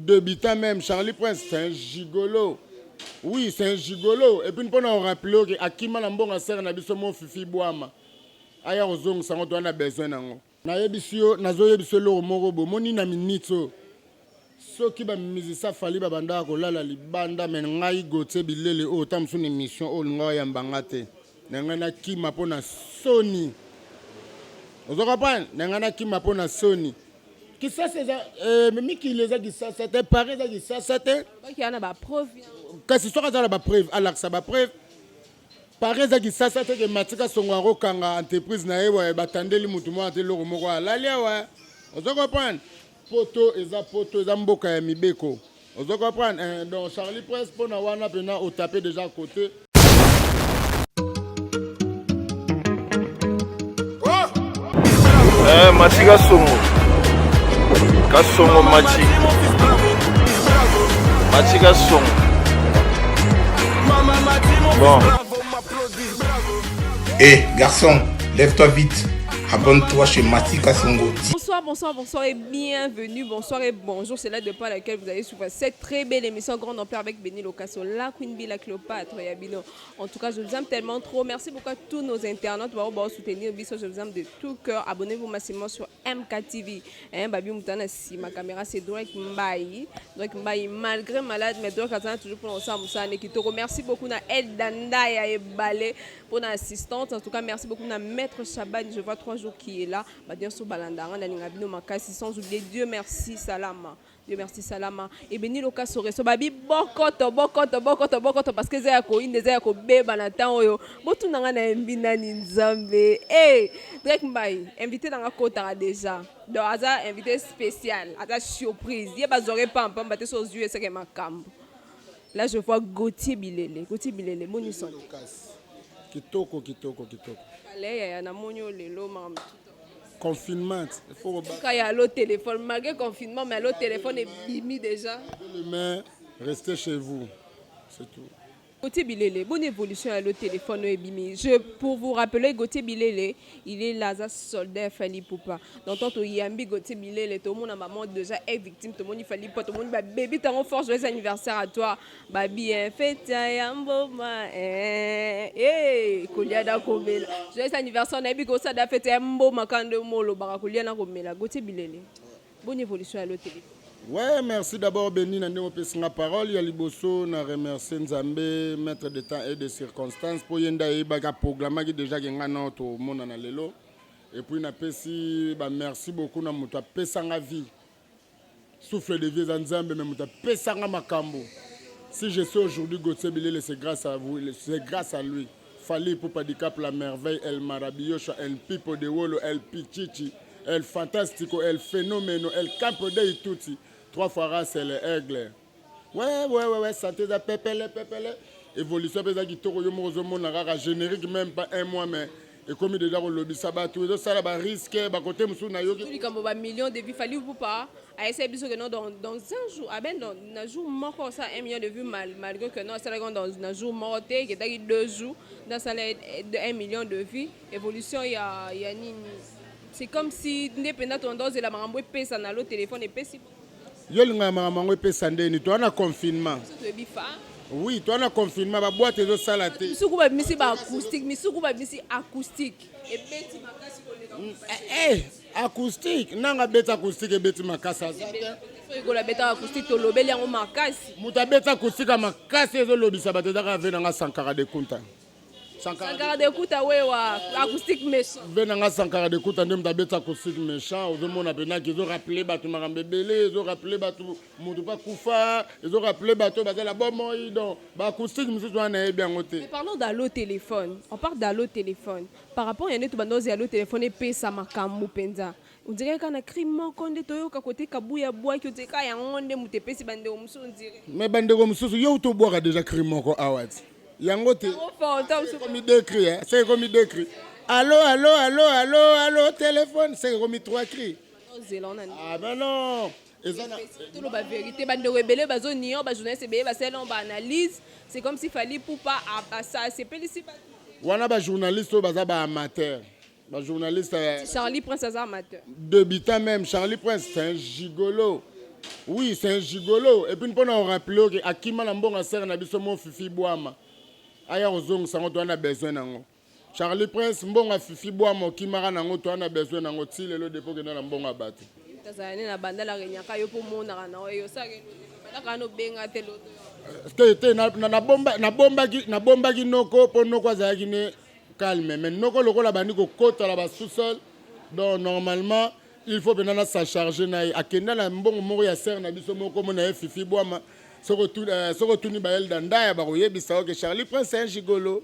Debutant même, Charlie Prince, c'est un gigolo. Oui, c'est un gigolo. Et puis mpona korappeler oke akima na mbongo asere na biso mo Fifi Bwama. Aya kozongisa yango, toza na besoin nango. Nayebisi yo, nazoyebisa yo eloko moko boye, omoni na minute oyo soki ba musiciens Fally babandaka kolala libanda, mais ngai Gauthier Bilele oyo ta mosusu na émission oyo olinga oyamba nga te, na ngai nakima mpo na soni. Ozo comprendre? Na ngai nakima mpo na soni. Kisasa eza eh, mikili eza Kisasa te, Paris eza Kisasa te. Alobaki aya na ba preuve. Kasi soki aza na ba preuve, alakisa ba preuve. Paris eza Kisasa te ke Matika Songo akokanga entreprise na ye wa batandeli mutu moko ate eloko moko alali awa. Ozo comprendre? Poto eza poto, eza mboka ya mibeko. Ozo comprendre? Eh, donc Charlie Prince pona wana pena otape déjà à côté. Eh, Machi Kasongo. Kasongo Machi. Machi Kasongo. Bon. Hé, eh, garçon, lève-toi vite. Abonne-toi chez Mati Kasongo. Bonsoir, bonsoir, bonsoir et bienvenue. Bonsoir et bonjour. C'est là de pas laquelle vous allez suivre cette très belle émission Grande Ampleur avec Béni Locasso, la Queen Bee, la Cléopâtre, Yabino. En tout cas, je vous aime tellement trop. Merci beaucoup à tous nos internautes. Bah, soutenir biso. Je vous aime de tout cœur. Abonnez-vous massivement sur MKTV. Hein, Babi Moutana, si ma caméra, c'est Drake Mbaye. Drake Mbaye, malgré malade, mais Drake a toujours pour ensemble. Merci beaucoup à El Dandaya et Balé pour l'assistante. En tout cas, merci beaucoup à Maître Chaban. Je vois 3 jours qui est là. Bah, bien sûr, Balandara, Makasi, sans oublier Dieu merci, Salama. Dieu merci, Salama. Et béni loka soreso babi bokoto bokoto bokoto bokoto parce que eza ya koyinda, eza ya kobeba na temps oyo botuna nga na yembi nani Nzambe. Eh, Drake Mbaye, invité nanga kotaka déjà. Donc aza invité spécial, aza surprise. Ye bazore pam pam te so ozwi eseke makambo. Là, je vois Gauthier Bilele. Gauthier Bilele, boni santé? Kitoko, kitoko, kitoko. Ale ya namoni oyo lelo makambo. Confinement, il faut Quand il y a l'autre téléphone, malgré confinement, mais l'autre téléphone est bimi déjà. Mais restez chez vous, c'est tout. Gauthier Bilele, bonne évolution à l'autre téléphone est bimi. Pour vous rappeler, Gauthier Bilele, il est là, soldat Fally Ipupa. Donc, tant yambi Gauthier Bilele, tout le monde, maman déjà est victime, tout le monde, il fallait pas, tout le monde, bah, baby, t'as un fort joyeux anniversaire à toi. Bah, bien fait, yamboma, eh, eh, kolia da komela. Joyeux anniversaire, on a vu que ça da fête mboma kando molo, bara kolia na komela. Gauthier Bilele, bonne évolution à l'autre téléphone. Ouais, merci d'abord Béni na ndenge opesi nga parole ya liboso. Na remercier Nzambe, maître de temps et de circonstances, mpo ye nde ayebaki, aprogramaki déjà ke nga na tomonana lelo. Et puis napesi ba merci beaucoup na moto apesanga vie, souffle de vie eza Nzambe, mais moto apesanga makambo, si je suis aujourd'hui Gauthier Bilele, c'est grâce à vous, c'est grâce à lui. Fally Ipupa Dicap la Merveille, El Maravilloso, El Pipo de Wolo, El Pichichi, El Fantastico, El Phénoméno, El Campo de Ituti, trois fois race, El Aigle. Ouais, santé eza pepele pepele, évolution mpe eza kitoko. Yo moko ozomona kaka générique, même pas un mois, mais ekomi déjà kolobisa bato, ezosala barisque bakote mosusu nayoki. Likambo bamillion de vues, Fally Ipupa ayesaki biso ke non, dans un jour aben dans na jour moko osala 1 million de vues, malgré que non, asalaki dans na jour moko te, ekendaki 2 jours nasala 1 million de vues. Évolution ya nini? C'est comme si nde mpenza tonda ozela makambo epesa na lo téléphone epesi. Yo olingaka makambo yango epesa ndeni? Toza na confinement. Biso toyebi fa. Oui, toza na confinement, baboîte ezosala te. Misuku babimisi baacoustique, misuku babimisi acoustique, ebeti makasi koleka. Eh, acoustique nanga abeti acoustique, ebeti makasi, aza te. Ekola betaka acoustique, tolobeli yango makasi. Moto abeti acoustique ya makasi, ezolobisa bato, ezaka ve nanga Sankara de Kunta. Sankara de Kuta, wewa acoustique méchant. Ve nanga Sankara de Kuta nde moto abeti acoustique méchant. Ozomona mpenaki ezorappeler bato makambo ebele, ezorappeler bato moto mpe akufa, ezorappeler bato bazala bomoi. Donc baacoustique mosusu wana nayebi yango te. Mais parlons d'allo téléphone. On parle d'allo téléphone. Par rapport ya nde tobanda ozela allo téléphone epesa makambo mpenza. On dirait kaka na cri moko nde toyoka kote Kabuya bwaki, on dirait kaka yango nde moto epesi bandeko mosusu, on dirait. Mais bandeko mosusu, yo tobwaka déjà cri moko awa ti yango te. Yango fort, ta mosusu. Ekomi deux cris, hein? C'est ekomi deux cris. Allo, allo, allo, allo, allo téléphone, c'est ekomi trois cris. Ozela wana. Ah ben non, eza na Toloba vérité, bandeko ebele bazonion, bajournaliste ebele basali yango baanalyse, c'est comme si Fally Ipupa asepelisi bato. Wana bajournaliste oyo baza baamateur, bajournaliste. Charlie Prince aza amateur. Débutant même, Charlie Prince, c'est un gigolo. Oui, c'est un gigolo. Et puis mpona korappeler ke akima na mbongo asere na biso mo Fifi Bwama, aya kozongisa yango, toza na besoin nango. Charlie Prince, mbongo ya Fifi Bwama okimaka nango, toza na besoin nango ti lelo. Depuis okenda na mbongo ya bato. Tazala ne na banda la renyaka yo mpo monaka na oyo osalaka bandaka nobenga te loto. Te te, nabombaki noko mpo noko azalaki ne calme, mais noko lokola bandi kokota na basous-sol. Donc normalement il faut mpena na s'acharger na ye. Akenda na mbongo moko ya sere na biso moko mona ye Fifi Bwama. Soki otuni bayelda ndaya, bakoyebisa oke Charlie Prince un gigolo.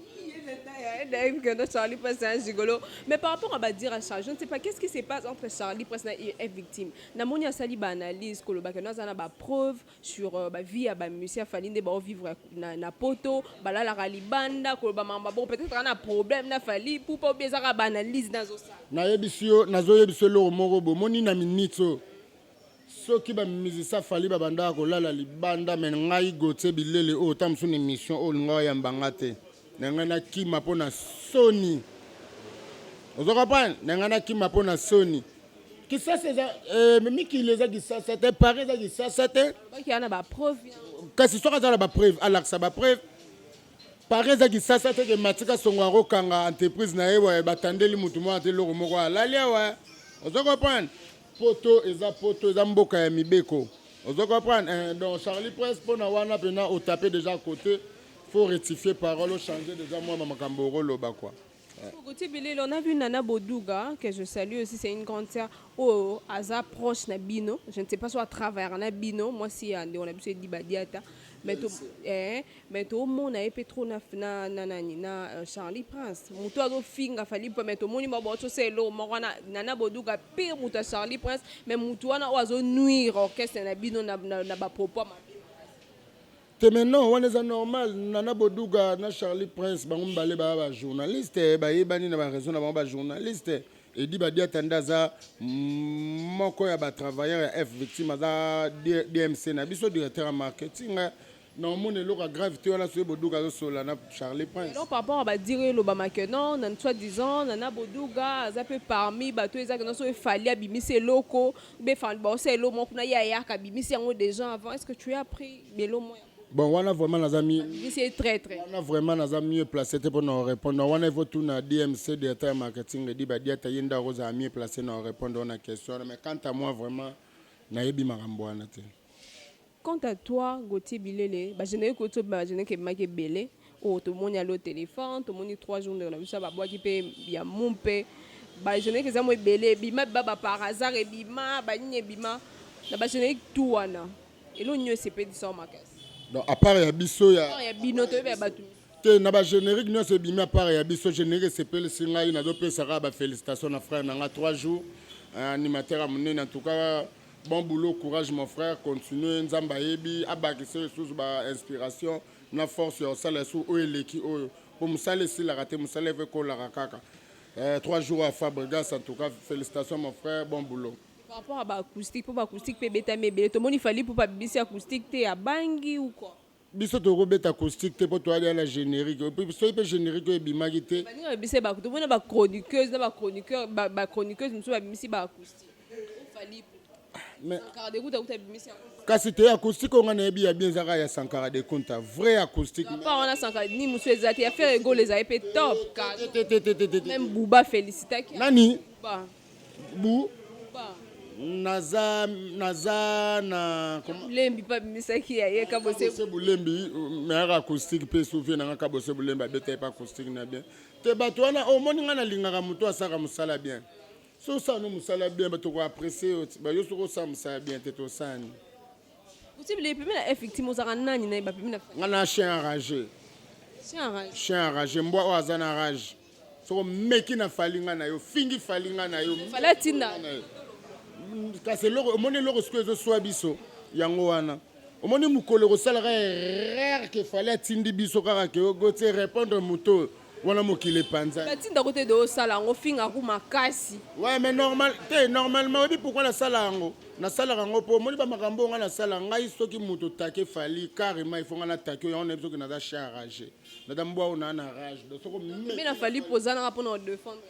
Charlie Prince, c'est un gigolo. Mais par rapport à badires à Charlie, je ne sais pas qu'est-ce qui se passe entre Charlie Prince et F Victime. Namoni asali ba analyse koloba que naza na ba preuve sur ba vie ya ba musicien Fally nde ba vivre na poto, balalaka libanda, koloba mamba. Bon, peut-être un problème na Fally pour pas oublier ça, ba analyse nazo ça. Nayebisi yo, nazoyebisa eloko moko bomoni na minute oyo: soki bamusicien Fally babandaka kolala libanda, me ngai Gautier Bilele oyo ta mosu na émission oyo olinga oyambanga te, na ngai nakima mpo na soni. Ozo comprendre? Na ngai nakima mpo na soni. Kisasa eza mikili, eza Kisasa te, Paris eza Kisasa te. Baki na ba preuve. Kasi soki aza na bapreuve, alakisa bapreuve. Paris eza Kisasa te ke Matika Songo akokanga entreprise na ye wa batandeli mutu moko te, eloko moko alali awa. Ozo comprendre? Poto eza poto, eza mboka ya mibeko. Ozo comprendre? Donc Charlie Prince, mpona wana mpena otape déjà côté, faut rectifier parole, ochanger déjà mwa makambo okoloba quoi. Gauthier Bilele, on a vu Nana Boduga, que je salue aussi, c'est une grande sœur, oh, aza proche na bino. Je ne sais pas soit à travers na bino, moi si on a vu dit Badiata. Mais tout le monde a été trop na Charlie Prince. Mutu azo finga Fally, mais tout le monde ba bo c'est lo mo wana Nana Boduga pire mutu Charlie Prince, mais mutu wana o azo nuire orchestre na bino na ba propos. Te, mais non, wana eza normal. Nana Boduga na Charlie Prince, bango mibale baya bajournaliste, bayebani na bareseau na bango bajournaliste. Edi Badiata nde aza moko ya batravailleur ya F Victime, aza DMC na biso, directeur ya marketing. Na omona eloko ya grave te wana soki Boduga azosola na Charlie Prince. Non, par rapport à badires elobamaka non, na soi-disant Nana Boduga aza mpe parmi bato ezaka nyonso Fally abimisi eloko be baosa eloko moko kuna, ye ayaka abimisi yango déjà avant. Est ce que tu as appris belo moko? Bon, wana vraiment naza mieux abimisi très très. Wana vraiment naza mieux placé te mpona korépondre wana. Il faut tuna DMC, directeur ya marketing, Edi Badiata. Ye nde akozala mieux placé na korépondre wana question wana. Mais quant à moi, vraiment nayebi makambo wana te. Quant à toi, Gauthier Bilele, bagénérique oyo bagénérique ebimaki ebele oyo tomoni alo téléphone, tomoni 3 jours ndeko na biso babwaki mpe ya mu mpe bagénérique eza mo ebele ebima ba par hasard, ebima banini, ebima na bagénérique tout wana, elo nyonso esepelisa makasi? Donc à part ya biso ya Ya bino, toyebi ya bato. Te, na bagénérique nyonso ebimi, à part ya biso, générique esepelisi ngai, nazopesaka bafélicitation na frère na nga 3 jours, animateur ya monene. En tout cas bon boulot, courage mon frère, continue. Nzambe ayebi abakisa oyo lisusu bainspiration na force ya kosala esu oyo eleki oyo, mpo mosala esilaka te, mosala eve ekolaka kaka. 3 jours à Fabregas, en tout cas félicitations mon frère, bon boulot. Par rapport à baacoustique, mpo baacoustique mpe ebetami ebele, tomoni Fally mpo babimisi acoustique te, abangi ou quoi? Biso tokobeta acoustique te mpo toali na générique. Soki mpe générique oyo ebimaki te. Baninga babimisi, tomoni na bachroniqueuse na bachroniqueur, bachroniqueuse mosusu babimisi baacoustique Fally. Mais Sankara de Kuta kuta abimisi. Kasi te, acoustique oyo nga nayebi ya bien ezaka ya Sankara de Kunta, vrai acoustique. Pa wana Sankara ni mosusu eza te. Ya Ferre Gola ezali mpe top. Te te te te te. Même Buba félicitaki. Nani? Buba. Bu Buba. Naza na Lembi mpe abimisaki ya ye Kabose. Kabose Bulembi, meilleur acoustique mpe souvie nanga. Kabose Bulembi abeta ye mpe acoustique na bien te. Bato wana omoni, ngai nalingaka moto asaka mosala bien. So osala no mosala bien, bato koapprécie yo. Yo soki osala mosala bien te, tosani. Otibile pembe na effectivement ozalaka nani na ye bapemi na Nga na chien enragé. Chien enragé. Chien enragé, mbwa oyo aza na rage. Soko meki na Fally, ngai na yo fingi Fally, ngai na yo. Fally atinda. Kasi eloko omoni, eloko sikoyo ezoswa biso yango wana, omoni mokolo ekosalaka erreur ke Fally atindi biso kaka ke ogotie répondre moto wana, mokili epanzani. Batindako te de osala yango, fingaku makasi. Ouais, mais normal te, normalement oyebi pourquoi nasala yango? Nasalaka yango mpo omoni bamakambo oyo ngai nasala. Ngai soki moto take Fally carrément, il faut ngai natake oyo yango. Nayebi soki naza chien enragé, naza mbwa oyo naa na rage. Donc soko Mpe na Fally mpo ozalaka mpona odéfendre.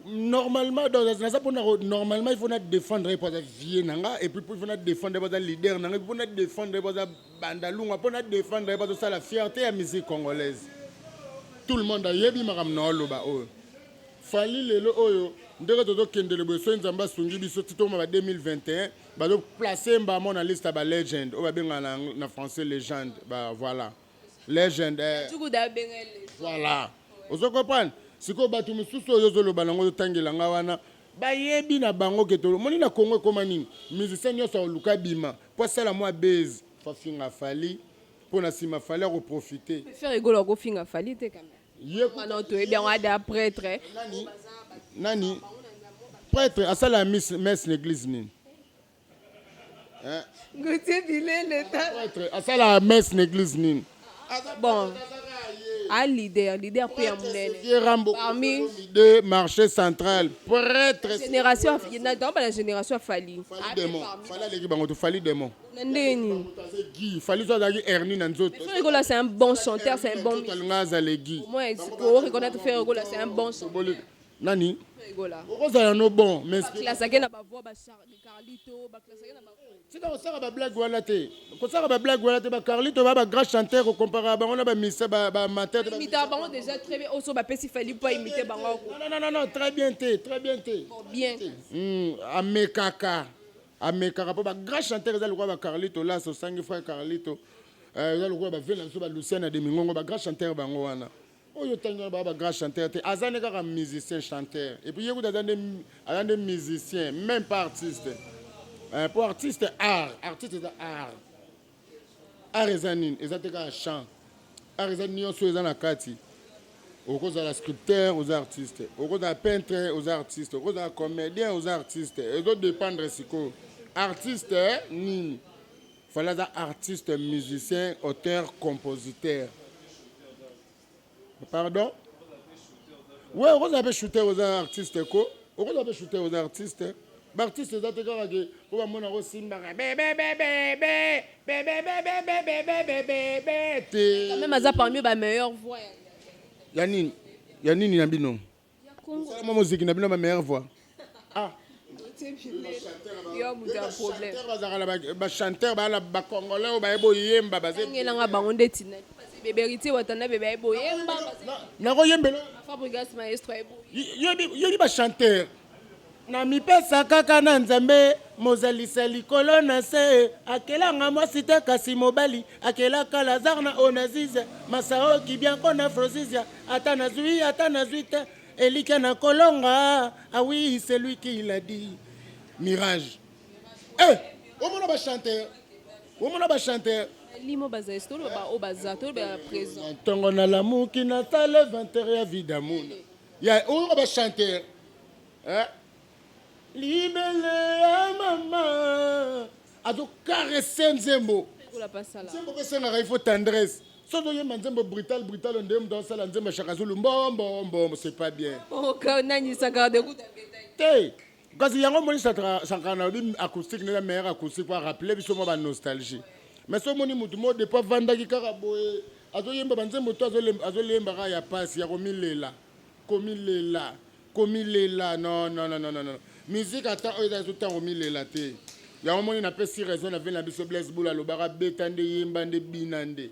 Normalement, donc naza mpona normalement, il faut na défendre ye mpo aza vie na nga, et puis il faut na défendre ye mpo aza leader na nga, mpo na défendre ye mpo aza bandalungwa, mpo na défendre ye mpo azosala fierté ya musique congolaise. Tout le monde ayebi makambo na oloba oyo. Fally lelo oyo, ndenge tozokendele boye, soki Nzambe asungi biso ti tokoma ba 2021, bazoplace mbamo na liste ya balegende oyo babengaka na français légende. Ba voilà, légende, eh. Voilà, ozo comprendre. Sikoyo bato mosusu oyo ozoloba nango, ozotangela nga wana, bayebi na bango ke tomoni na Congo ekóma nini. Musicien nyonso akoluka bima mpo asala mwa base, fafinga Fally, mpo na nsima Fally akoprofite. Ferre Gola akofinga Fally te quand même. Ye wana toyebi yango, ada prêtre. Nani nani prêtre asala messe na église nini? Gautier Bilele ta. Prêtre asala messe na église nini? Bon, a leader, leader mpe ya monene. Vieux Rambo. Parmi de marché central, prêtre. Génération na la génération ya Fally. Fally démon, Fally aleki bango to. Fally démon. Na ndenge nini? Guy, Fally so azalaki hernie na nzoto. Ferre Gola, c'est un bon chanteur, c'est un bon Alinga azala Guy. Au moins pour reconnaître, Ferre Gola, c'est un bon chanteur. Nani? Ferre Gola. Okozala no bon, mais Baklasake na bavoix ba Carlito, baklasake na bavoix. Tika kosala bablague wana te, kosala bablague wana te. Bacarlito ba bagrand chanteur, kocompara bango na bamisa bamateur. Imita bango déjà très bien. Oso bapesi Fally mpo imite bango. Non, non, non, non, très bien te, très bien te. Bon, bien. Amekaka, amekaka, mpo bagrand chanteur eza lokola bacarlito las osangi frère Carlito, eza lokola bavie na biso, balucien na Demingongo, bagrand chanteur bango wana. Oyo otangi wana, baa bagrand chanteur te. Aza nde kaka musicien chanteur, et puis ye kuta aza nde musicien, même pas artiste. Po artiste, art, artiste eza art. Art eza nini? Eza te kaka chant. Art eza nyonso eza na kati. Okozala sculpteur, oza artiste. Okozala peintre, oza artiste. Okozala comédien, oza artiste. Ezodépendre sikoyo artiste nini. Fally aza artiste musicien, auteur, compositeur. Pardon, ouais, okozala mpe shooter, oza artiste ko. Okozala mpe shooter, oza artiste. Baartiste eza te kaka ke po bamona kosimbaka bebebebebe bebebebebebebebe te. Quand même, aza parmi ba meilleure voix. Ya nini? Ya nini na bino? Ya Congo. Mwa moziki na bino, ba meilleure voix, ah. Yo moto ya problème. Bazalaka na bachanteur, baa na bacongolais oyo bayebi oyemba. Bazengelanga bango ndeti na bebe Héritier Watana, bebe ayebi oyemba. Nakoyembela. Fabregas maestro ayebi. Yoyebi bachanteur na mipesa kaka na Nzambe mozalisa likolo na se. Akelanga mwasi te, kasi mobali. Akelaka Lazare na Onazize, Masaoki Bianco na Frosisia. Ata nazwi, ata nazwi te, elikya na kolonga. Ah oui, c'est lui qui l'a dit. Mirage, eh, omona bachanteur, omona bachanteur. Limo baza, toloba oyo baza, toloba ya présent. Ntongo nalamuki, nasala 20 heures ya vidamuna ya oyo bachanteur, eh? Libele ya mama azocaresse nzembo. Kola pasala. Nzembo mpe esengaka, il faut tendresse. Soki ozoyemba nzembo brutal brutal, nde moto asala nzembo ya Shaka Zulu, mbombo, c'est pas bien. Nani Sankara de kuta? Te, kasi yango omoni Sankara na lobi acoustique nde eza meilleur acoustique po arappeler biso mwa banostalgie. Mais so omoni motu moko depuis avandaki kaka boye, azoyemba banzembo to azolemba kaka ya pasi ya komilela, komilela, komilela. Non, non, non, non, non, musique ata oyo eza ezo ntango milela te. Yango moni napesi raison na vie na biso. Blaise Bula alobaka: beta nde, yemba nde, bina nde.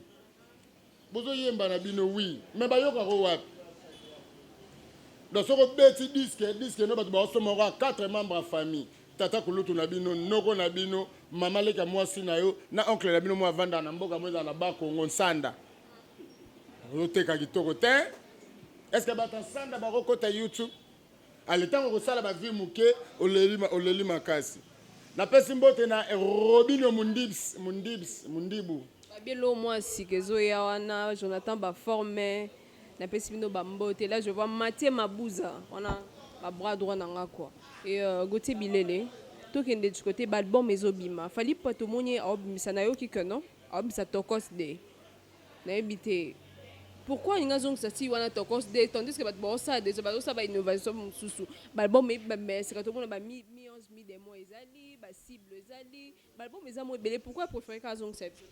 Bozoyemba na bino, oui, mais bayokako wapi? Donc soki obeti disque, disque no bato baosomaka kaka quatre membres ya famille: tata kulutu na bino, noko na bino, mama leka mwasi na yo, na oncle na bino mo avandaka na mboka mo ezala na Bakongo Nsanda. Ozoteka kitoko te. Est ce que bato ya Nsanda bakokota YouTube? Ale, ntango kosala bavie moke, oleli, oleli makasi. Napesi mbote na Robino Mundibs, Mundibs, Mundibu. Babelo mwa sika ezoya wana, Jonathan Baforme, napesi bino bambote. Là je vois Mathieu Mabuza wana, babras droit na nga quoi. Et Gautier Bilele, tokende du côté baalbum ezobima. Fally po tomoni aobimisa, nayoki ke non, aobimisa Tokos de. Nayebi te pourquoi alingi azongisa ti wana Tokos de, tandis que bato baosala déjà, bazosala bainnovation mosusu. Baalbum eyebima sika, tomona ba mi-ange mi-démon ezali, basible ezali, baalbum eza mo ebele. Pourquoi préféré kaka azongisa biso?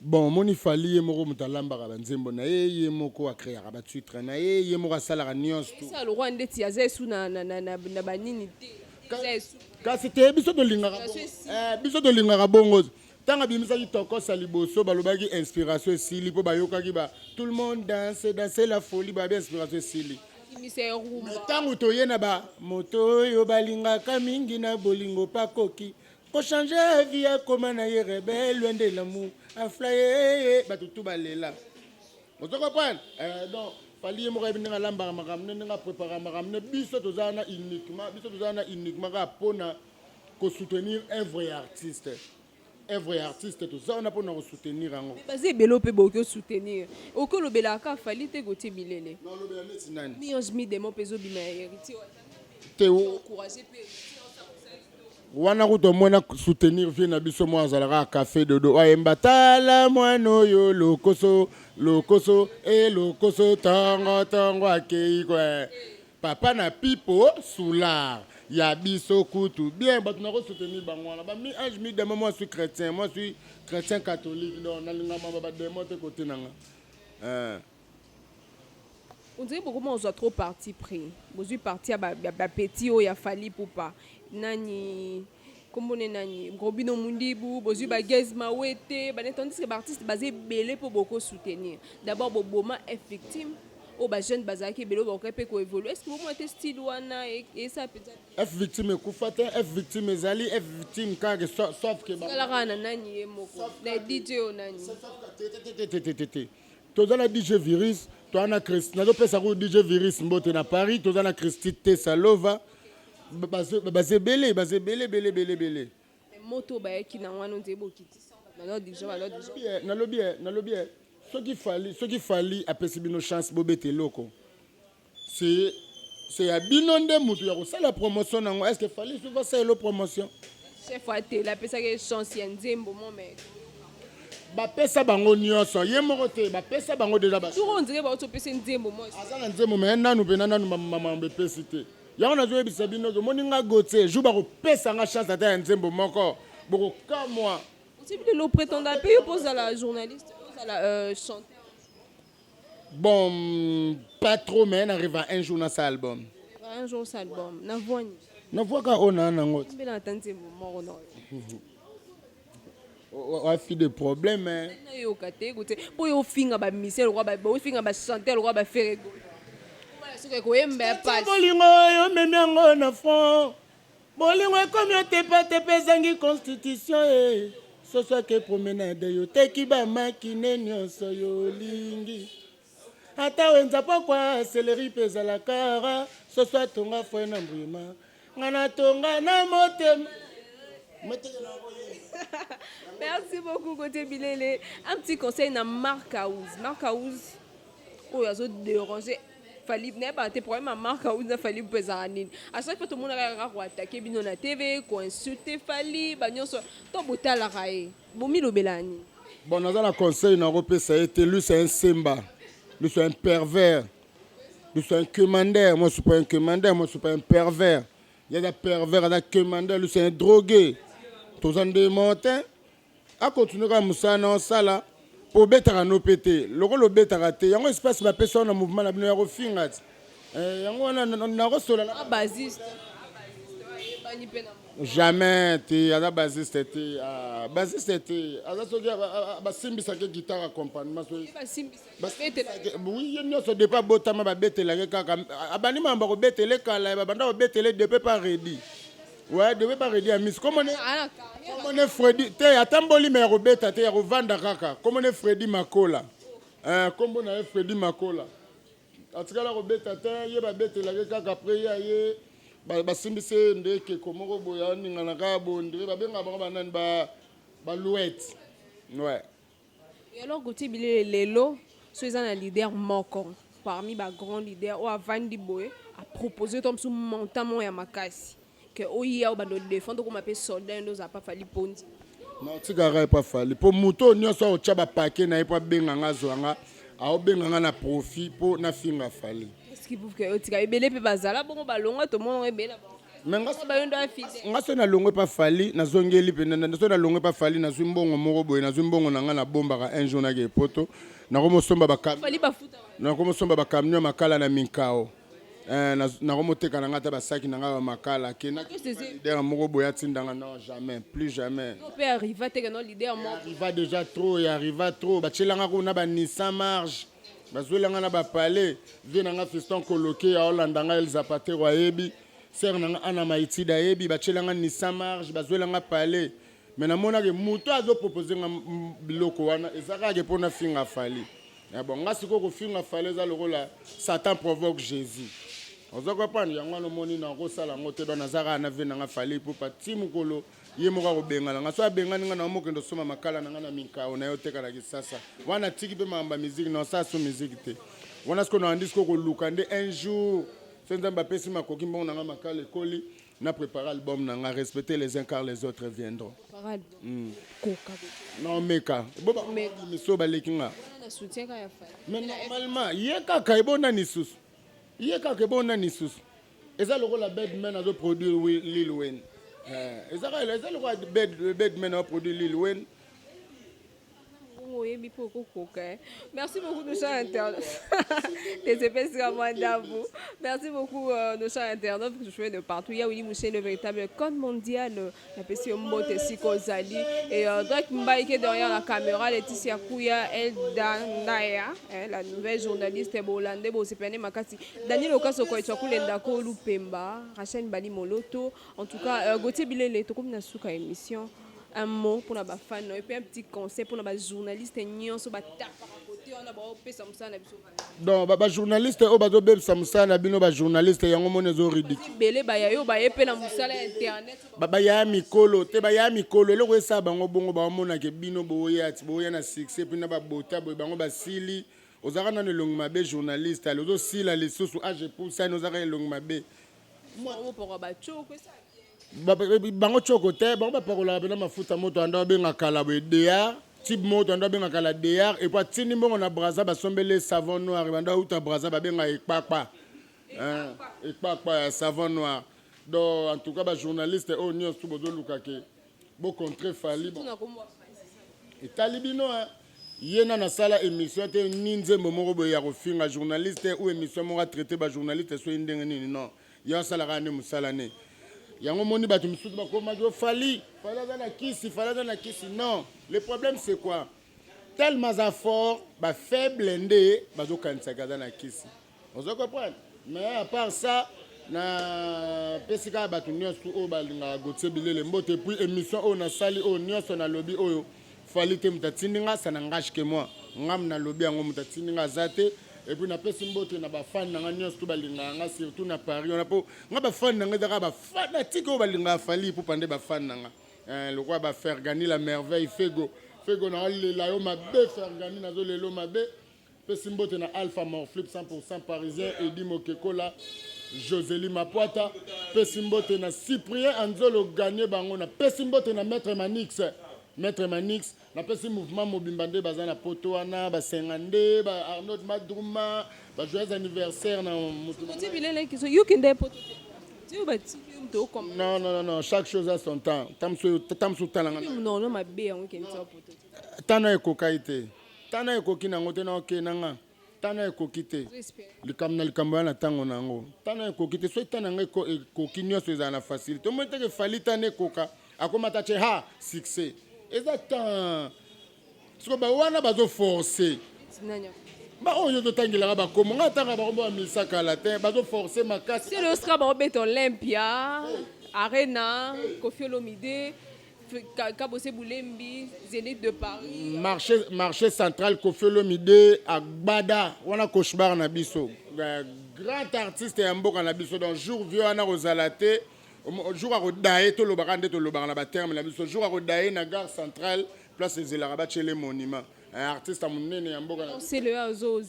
Bon, omoni Fally ye moko moto alambaka banzembo na ye, ye moko acréaka batitre na ye, ye moko asalaka nyonso tu. Esa lokwa ndeti aza esu na banini te, eza esu. Kasi te, biso tolingaka bongo. Biso tolingaka bongo. Ntango abimisaki tokosa liboso, balobaki inspiration esili, mpo bayokaki ba "Tout le monde danse, danse la folie", babi inspiration esili. Akimisa erumba. Ntango toye na ba moto oyo balingaka mingi na bolingo, pakoki kochange vie, akoma na ye rebelle, loin de l'amour aflaye, bato tu balela. Ozo comprendre? Donc Fally ye moko ayebi ndenge alambaka makambo ne, ndenge aprépara makambo ne. Biso toza wana uniquement, biso toza wana uniquement kaka mpona kosoutenir œuvre ya artiste. Œuvre ya artiste, toza wana mpona kosoutenir yango. Baza ebele mpe bokoki osoutenir, okoki olobelaka Fally te, kotie bilele. Naolobela neti nani? Mi-ange mi-démon mpe ezobima ya Héritier. Te. Encourage mpe. Wana kutu omona soutenir vie na biso mwa azalaka Café Dodo, ayemba "Tala mwana oyo, lokoso lokoso e lokoso, tongo tongo akei kwe papa na pipo soulard ya biso". Kutu bien, bato nakosoutenir bango wana ba mi-ange mi-démon. Moi suis chrétien, moi suis chrétien catholique, donc nalingama badémon te kote nanga. On dirait beaucoup ozwa trop parti pris, bozwi parti ya bapeti oyo ya Fally Ipupa, nani kombone, nani, Robino Mundibu, bozwi bagaz mawete bane, tandis que baartiste baza ebele mpo bokosoutenir. D'abord boboma F'Victeam oyo bajeune bazalaki ebele oyo bakoki mpe koévolue. Est ce que bomona te style wana esa mpenza? F'Victeam ekufa te, F'Victeam ezali F'Victeam kaka, sauf que kala kaka na nani, ye moko na DJ oyo nani. Te, toza na DJ Virus, toza na Christ, nazopesa ku DJ Virus mbote na Paris. Toza na Christi te, Salova, baza ebele, baza ebele ebele ebele ebele. Moto bayaki na wana nzeye bokitisa balor. Nalobi, nalobi, soki Fally apesi bino chance bobeta eloko, c'est ya bino nde mutu ya kosala promotion nango. Est ce que Fally soki asala promotion? Chef atela apesaki chance ya nzembo mo me. Bapesa bango nyonso, ye moko te, bapesa bango déjà. Tour on dirait bauti opesa nzembo mo. Aza na nzembo, me nanu mpena nanu mamambo epesi te. Yango nazoyebisa bino ke omoni nga Gautier, jour bakopesa nga chance ata ya nzembo moko, bokokamwa. Otibi lelo prétenda mpe yo mpo ozala journaliste, ozala chanteur. Bon, pas trop, mais arrive à un jour na sa album. Un jour sa album na voix nini? Na voix ka oyo naa nango. Mbela ata nzembo moko na oyo. Wafi de problème, hein. Nayoka te kote mpo yo ofinga bamusicien lokwa, ofinga bachanteur lokwa baFerre Gola, soki koyemba ya pasi. Bolingo oyo omemi yango na front, bolingo ekomi otepatepa, ezangi constitution e soso ake promenade, yo teki bamakine nyonso yo olingi, ata wenza pokwa seleri mpe ezalaka soso atonga fwe na mbwima, nga natonga na motema. Merci beaucoup, Gautier Bilele. Un petit conseil na Marc House. Marc House, oyo azo déranger Fally, nayebaka te problème ya Marc House na Fally mpo ezala nini. À chaque fois tomonaka kaka koattaquer bino na TV, koinsulte Fally, banyonso to botalaka ye. Bomilobela nini? Bon, naza na conseil nakopesa ye te. Lui c'est un semba, lui c'est un pervers, lui c'est un commandeur. Moi je suis pas un commandeur, moi je suis pas un pervers. Ye aza pervers, aza commandeur, lui c'est un drogué. Toza nde moko te. Akontinue kaka mosala na osala mpo obetaka no mpe te, lokola obetaka te, yango espace bapesa wana mouvement na bino ya kofinga ti. Yango wana nakosola. Bassiste ayebani mpe na Jamais te, aza bassiste te. Ah, bassiste te, aza soki basimbisaki guitare accompagnement soki oui, ye nyonso depuis abotama babetelaki kaka, abandi makambo akobetele kala, babanda kobetele depuis pa Redi. Ouais, depuis pa Redi Amis, komone komone Fredi te, atamboli me ya kobeta te, ya kovanda kaka. Komone Fredi Makola, kombo na ye Fredi Makola, atikala kobeta te, ye babetelaki kaka. Après ye aye basimbisi ye nde ekeko moko boye, aningana kaka boye, ndenge babengaka bango banani, balouette, ouais. Et alors Gautier Bilele, lelo so eza na leader moko parmi bagrand leader oyo avandi boye, apropose to mosu montant moko ya makasi ke oya oyo bando défendre, okoma mpe soldat, nde ozala pa Fally Mpondi? Na otikaka epa Fally, mpo moto oyo nyonso aotya bapake na ye mpo abenga nga, azwa nga, aobenga nga na profit mpo nafinga Fally. Est-ce qu'il prouve que otika ebele mpe bazala bongo, balongwa, tomonango ebele na bango? Mais nga soki nalongwe epa Fally, nazongeli mpe soki nalongwe epa Fally, nazwi mbongo moko boye, nazwi mbongo na ngai, nabombaka, un jour nake poto, nakomosomba bacamion ya makala na Minkao, nakomoteka na ngai ata basaki na ngai bamakala ke leader moko boye atindanga. Non, jamais, plus jamais. Arriva déjà trop, arriva trop. Batielanga kuna baNissan March, bazwelanga na bapalais. Vie na nga Fiston Koloke aolanda ngai, El Zapatero ayebi, sere na nga Ana Maitida ayebi. Batielanga Nissan March, bazwelanga palais, mais namonaki moto azopropose nga biloko wana eza kaka mpo nafinga Fally. Bon, nga sikoyo kofinga Fally eza lokola Satan provoque Jésus, oza comprendre? Yango wana omoni nakosala yango te. Donc naza kaka na vie na nga Fally Ipupa ti mokolo ye moko akobengana nga. So abengani nga, na mokende osomba makala na nga na Minkao na ye, oteka na Kisasa wana. Tiki mpe makambo ya miziki na osala so miziki te wana. Sikoyo nayandi sikoyo koluka nde un jour so Nzambe apesi makoki, mbongo na nga makala ekoli, na préparé album na nga, Respecter les uns car les autres viendront. Na omeka bo miso baleki nga. Mais normalement ye kaka ebona lisusu, ye kaka ebona lisusu. Eza lokola Birdman azoproduire Lil Wayne, eza lokola Birdman azoproduire Lil Wayne. Oyebi mpo okokoka. Merci beaucoup, nos chers internautes. Tesepesika mwa ndambu. Merci beaucoup, nos chers internautes que je de partout. Ya Willy Mouché, le véritable code mondial, napesi yo mbote esika ozali. Et Drake Mbaike derrière la caméra, Laetitia Kouya, Elda Naya, hein, la nouvelle journaliste bolande, bosepene makasi. Daniel Okaso Koichwa Kulenda Kolu Pemba, Rachel Bali Moloto. En tout cas, Gauthier Bilele, tokomi na suka émission. Un mot pour ba fan et puis un petit conseil pour ba journaliste nyonso batapaka côté wana, baopesa mosala na biso. Donc bajournaliste oyo bazobebisa mosala na bino, bajournaliste yango moni ezo ridicule. Ebele baya yo baye mpe na mosala ya internet. Baya mikolo te, baya mikolo. Eloko esala bango bongo, baomonake bino boya ti boya na succès mpe na babota boye, bango basili. Ozalaka nano elongi mabe, journaliste ale ozosila lisusu, age epusani, ozalaka elongi mabe. Mopoko bacoko esala. Bango tioko te, bango bapakolaka mpena mafuta. Moto anda babengaka kala boye dr type, moto anda babengaka la dr et puis atindi mbongo na Braza, basombeli savon noir. Banda auta Braza, babengaka ekpakpa, ekpakpa ya savon noir. Donc en tout cas, bajournaliste oyo nyonso bozoluka ke bocontre Fally, etali bino. Ye na nasala émission te, ni nzembo moko boye ya kofinga journaliste ou émission moko atraite bajournaliste soki ndenge nini. Non, ye asalaka nde mosala ne yango. Moni bato misusu bakomaki o Fally, Fally aza na kisi, Fally aza na kisi. Non, le problème c'est quoi? Tellement aza fort, bafaible nde bazokanisaka aza na kisi, ozo comprendre? Mais à part ça, napesi kaka bato nyonso oyo balingaka Gauthier Bilele mbote. Puis émission oyo nasali, oyo nyonso nalobi oyo, Fally te moto atindi nga, ça n'engage que moi. Ngam nalobi yango, moto atindi nga aza te. Et puis napesi mbote na bafani na nga nyonso to balingaka nga, surtout na Paris wana, mpo nga bafani na nga ezaka bafanatike oyo balingaka Fally Ipupa nde bafani na nga, lokola baFergani la merveille, Fego Fego, naolela yo mabe. Fergani, nazolela yo mabe. Pesi mbote na Alpha Morflip 100 parisien, Edi Mokekola, Joseli Mapwata. Pesi mbote na Cyprien Anzolo Ganye bango. Napesi mbote na Maître Manix, Maître Manix. Napesi mouvement mobimba nde baza na poto wana, basenga nde ba Arnaud Madruma, bajoyeux anniversaire na motu. Yokende poto te, batiki moto okoma. Non, non, non, chaque chose a son temps. Ta mosusu otalanga. Nono mabe yango ekende poto te. Tana ekokai te, tana ekoki nango te, na okende nga tana ekoki te. Likambo na likambo ya na ntango na yango, tana ekoki te. Soki tana yango ekoki, nyonso ezala na facilité. Omoni teke Fally tana ekoka, akoma ta tie ha succès eza temps. Siko bawana bazoforce baoyo ozotangelaka bakomo, nga atanga bakombo bamisa kala te, bazoforce makasi. Sele osika baobeta Olympia Arena, Koffi Olomide, Kabose Bulembi, Zénith de Paris. Marché central, Koffi Olomide agbada wana, cauchemar na biso, grand artiste ya mboka na biso. Donc jour vieux wana kozala te, jour akodaye, tolobaka nde tolobaka na baterme na biso, jour akodaye na gare centrale, place ezelaka batiele monument, artiste ya monene ya mboka na Sele azo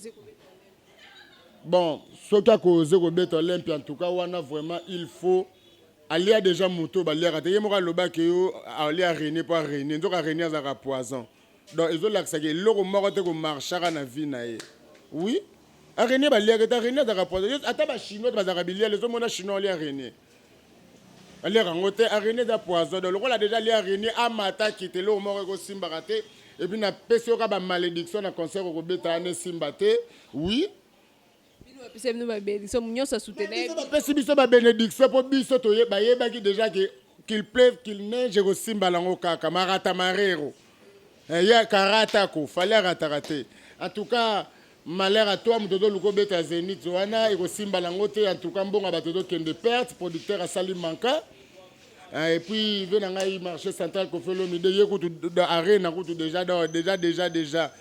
Bon, soki akoze kobeta Olympia, en tout cas wana vraiment il faut alia déjà moto baliaka te. Ye moko alobaki yo alia rene mpo arene, nzoka rene azalaka poison. Donc ezolakisaka eloko moko te komarchaka na vie na ye. Oui, araignée baliaka te, araignée azalaka poison. Ata bachinois te bazalaka biliala, ezomona chinois alia araignée. Aliaka yango te. Araignée eza poison. Donc lokola déjà alia araignée, amata akita, eloko moko ekosimbaka te. Et puis napesi yo ka bamalédiction na concert okobeta wana, esimba te, oui. Bino bapesa bino babénédiction nyonso asoutenir. Biso bapesi biso babénédiction mpo biso bayebaki déjà ke qu'il pleuve, qu'il neige, ekosimba nango kaka. Marata marero. Ye karatako Fally arataka te. En tout cas, malheur à toi, moto ozoluka obeta Zénith wana, ekosimba nango te. En tout cas, mbongo ya bato ezokende perte, producteur asali manka. Et puis ve na ngai marché central Koffi Olomide, ye kutu arena kutu déjà déjà déjà déjà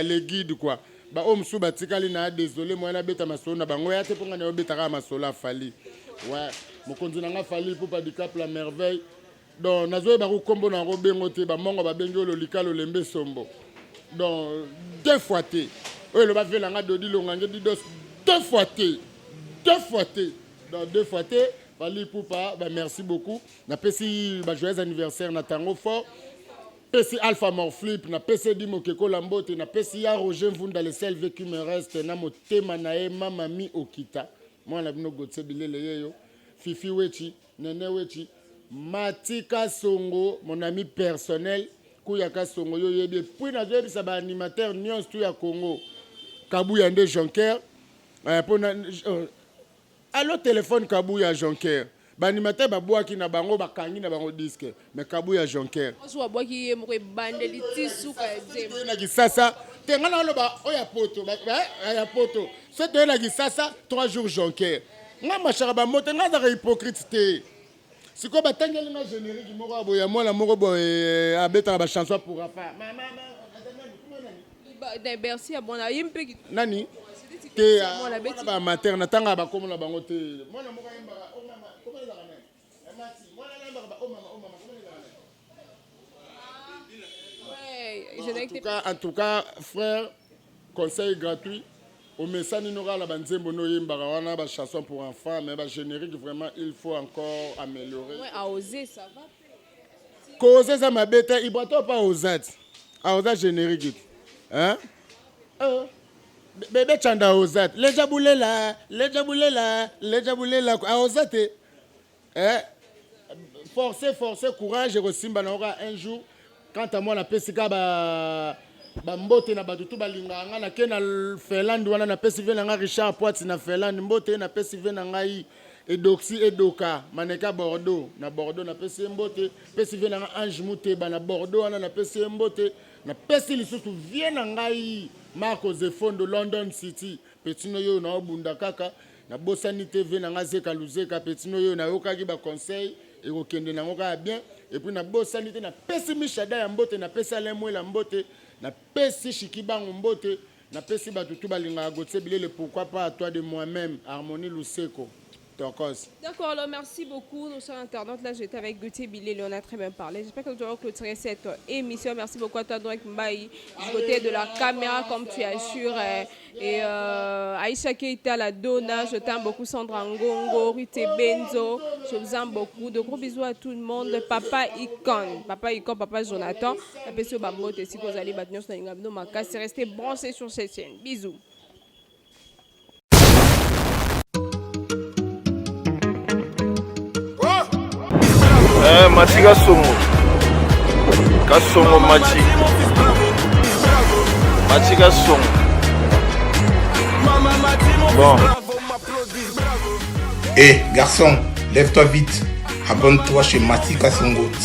les guides quoi. Baoyo mosusu batikali na désolé, moyen nabeta masolo na bango ya te, mpo ngai na yobetaka masolo a Fally. Ouais, mokonzi na nga Fally Ipupa Dicap la Merveille. Donc nazoyeba kombo na yango bengo te. Bamongo babengi oyo lolika lolembe sombo. Donc deux fois te oyo eloba ve nanga Dodi Longange Didos, deux fois te, deux fois te. Donc deux fois te, Fally Ipupa. Ba merci beaucoup. Napesi ba joyeux anniversaire na tango fort, pesi Alpha Morflip, napesi Edi Mokekola mbote, napesi ya Roger Mvunda, le seul vécu me reste na motema na ye. Mama mi okita mwana bino Gotse Bilele yeyo, Fifi Wechi, Nene Wechi, Matika Songo, mon ami personnel Kuyaka Songo, yo yebi. Et puis nazoyebisa baanimateur nyonso tu ya Congo, Kabuya nde Jonker mpona allo téléphone. Kabuya Jonker, baanimateur babwaki na bango, bakangi na bango disque, mais Kabuya Jonker. Oso babwaki ye moko ebandeli ti suka ya nzembo. Toye na Kisasa te, ngai naoloba oyo ya poto, ya poto. So toye na Kisasa 3 jours Jonker, ngai mashaka bamote, ngai azaka hypocrite te. Sikoyo batangeli nga générique moko ya boye ya mwana moko boye abetaka bachanson pour afa. Na Bercy ya bona ye mpe. Nani te? Baamateur natangaka bakombo na bango te. Mwana moko ayembaka "Oh mama", koma ezalaka nani? Mati mwana ayembaka ba "Oh mama, oh mama", koma ezalaka nani? En tout cas, frère, conseil gratuit: omesani no kaka na banzembo no oyembaka wana, bachanson pour enfants, mais bagénérique vraiment il faut encore améliorer. Ouais, à oser, ça va. Koza eza mabe te. Ibrato mpa oza ti aoza générique te, hein? Oh. Bebe Chanda oza te, leja bulela, leja bulela, leja bulela, aoza te, eh? Forcé, forcé, courage, ekosimba na oka un jour. Quant à moi, napesi ka ba bambote na bato tu balingaka ngai. Nake na Finlande wana, napesi ve na ngai Richard Poiti na Finlande mbote, napesi ve na ngai Edoxi Edoka Maneka Bordeaux na Bordeaux, napesi ye mbote. Pesi ve na ngai Ange Muteba na Bordeaux wana, napesi ye mbote. Napesi lisusu vie na ngai Marco Zefondo, London City, petino oyo naobunda kaka. Nabosani te ve na ngai Zeka Luzeka, petino oyo nayokaki baconseil, ekokende nango kaka bien. Et puis nabosani te, napesi Mishada ya mbote, napesi Alain Mwela mbote, napesi Shiki Bango mbote, napesi bato tu balingaka Gauthier Bilele. Pourquoi pas à toi de moi-même, Harmonie Luseko Tokos. D'accord, alors merci beaucoup, nos chers internautes. Là, j'étais avec Gauthier Bilele, on a très bien parlé. J'espère que nous allons clôturer cette émission. Merci beaucoup à toi, Drake Mbaï, du côté de la caméra, comme tu assures. Et Aïcha Keita, la Donna, je t'aime beaucoup. Sandra Ngongo, Ruth Benzo, je vous aime beaucoup. De gros bisous à tout le monde. Papa Icon, Papa Icon, Papa Jonathan. Restez branchés sur cette chaîne. Bisous. Eh, Mati Kasongo, Kasongo Mati, Mati Kasongo. Bon. Hé, garçon, lève-toi vite. Abonne-toi chez Mati Kasongo.